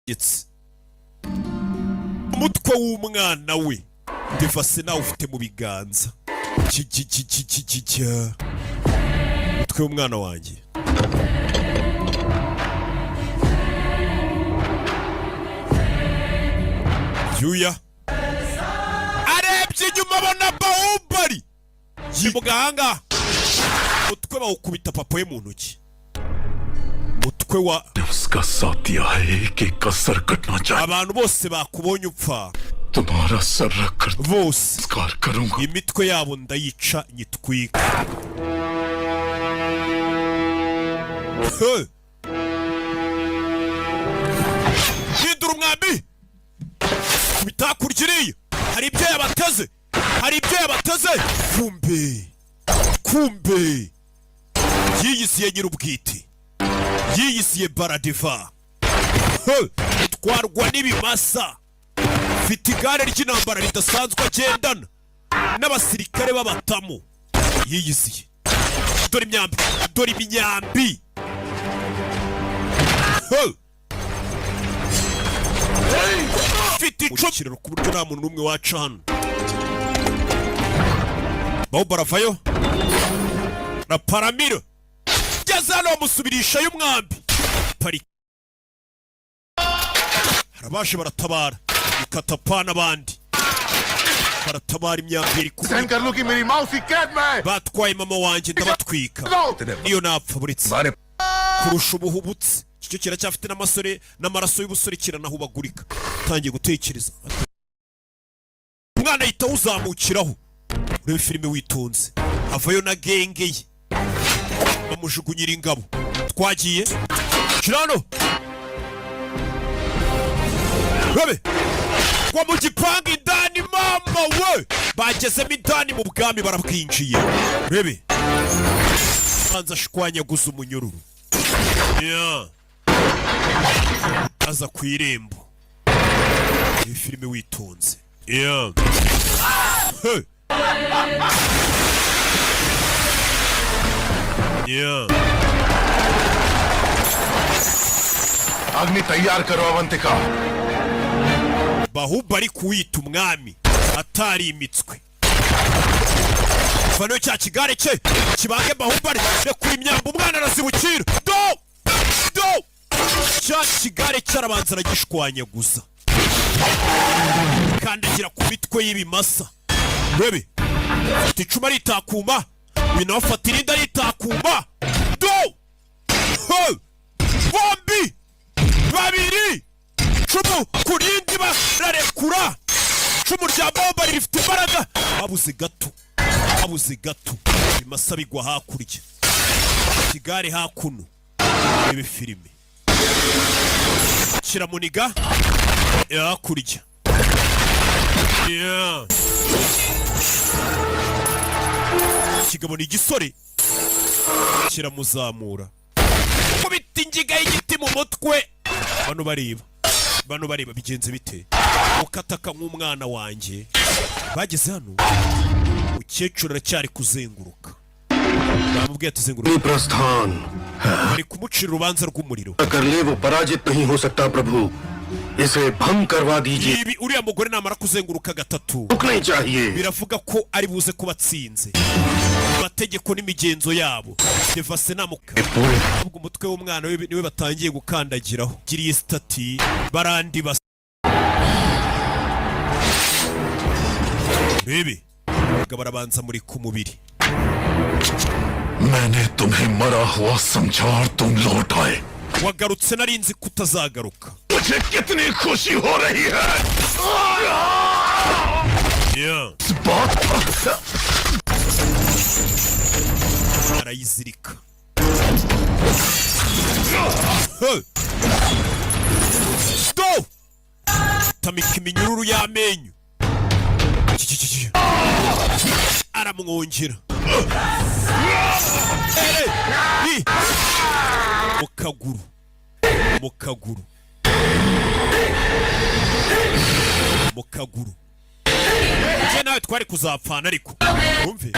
Ubutegetsi, umutwe w'umwana we Devasena ufite mu biganza. Ki umutwe w'umwana wanjye. Yuya arebye inyuma abona Bahubali mu gahanga, umutwe bawukubita papa we mu ntoki, umutwe wa उसका साथिया है, एक एक का सर कटना चाहिए। Abantu bose bakubonye upfa, तुम्हारा सर रखकर bose संस्कार करूंगा। Imitwe yabo ndayica nyitwika. He! Hindura umwambi kubita hakurya iriya, hari ibyo yabateze, hari ibyo yabateze. Kumbe kumbe yiyisiye nyir'ubwite, yiyisiye Baradeva. He! Twarwa n'ibimasa, mfite igare ry'intambara ridasanzwe agendana n'abasirikare b'abatamu. Yiyisiye, dore imyambi, dore imyambi. He! Mfite icumu kiraro ku buryo nta muntu n'umwe waca hano. Baho baravayo na paramiro ngeze hano bamusubirisha y'umwambi parika. Harabaje baratabara ikatapa n'abandi baratabara, imyambi iri सहन कर लूं कि मेरी माँ उसी कैद में है। Batwaye mama wanjye, ndabatwika niyo napfa buretse kurusha ubuhubutsi. Icyo kiracyafite n'amasore n'amaraso y'ubusore, kiranahubagurika. Utangiye gutekereza, umwana ahita awuzamukiraho. Urebe filime witonze, avayo na genge ye, bamujugunyira ingabo. Twagiye kirano rabe kwa mu gipangu indani. Mama we, bagezemo indani mu bwami, barabwinjiye. Rebe banza ashwanyaguza umunyururu. Yeah. Aza ku irembo. Iyi filime witonze. Yeah. Hey. Yeah. अग्नि तैयार करो Avantika. Bahuba ari kuwita umwami atarimitswe. Vano cya kigare cye kibange. Bahubali rekura imyambi, umwana arazibukira. Do do cya kigare cyarabanza aragishwanyaguza, kandagira ku mitwe y'ibimasa. Rebe, afata icumu aritakuma, uyu nawe afata irindi aritakuma. Do! He! Bombi babiri, icumu ku rindi, bararekura. Icumu rya bomba rifite imbaraga. Habuze gato, habuze gato, ibimasa bigwa hakurya, ikigare hakuno. Rebe filime, kiramuniga hakurya. Yeah. Ikigabo ni igisore, kiramuzamura, kubita ingiga y'igiti mu mutwe. Bano bareba, bano bareba, bigenze bite? Ukataka nk'umwana wanjye. Bageze hano, umukecuru aracyari kuzenguruka. Bamubwiye ati zenguruka. प्रस्थान। Bari kumucira urubanza rw'umuriro. कर ले, वो पराजित नहीं हो सकता प्रभु, इसे भंग करवा दीजिए। Ibi uriya mugore namara kuzenguruka gatatu, रुक नहीं चाहिए। Biravuga ko ari buze kuba atsinze amategeko n'imigenzo yabo. Devase namuka ahubwo umutwe w'umwana we niwe batangiye gukandagiraho. Giriye sitati barandi basa rebe abagabo barabanza muri ku mubiri. मैंने तुम्हें मरा हुआ समझा और तुम लौट आए। Wagarutse, nari nzi ko utazagaruka. मुझे कितनी खुशी हो रही है। Yeah. इस बात पर Arayizirika. Hey! Do! Tamika iminyururu y'amenyo. Ki. Aramwongera. Ere! Ni! Mu kaguru. Mu kaguru. Mu kaguru. Njye nawe twari kuzapfana ariko. Wumve.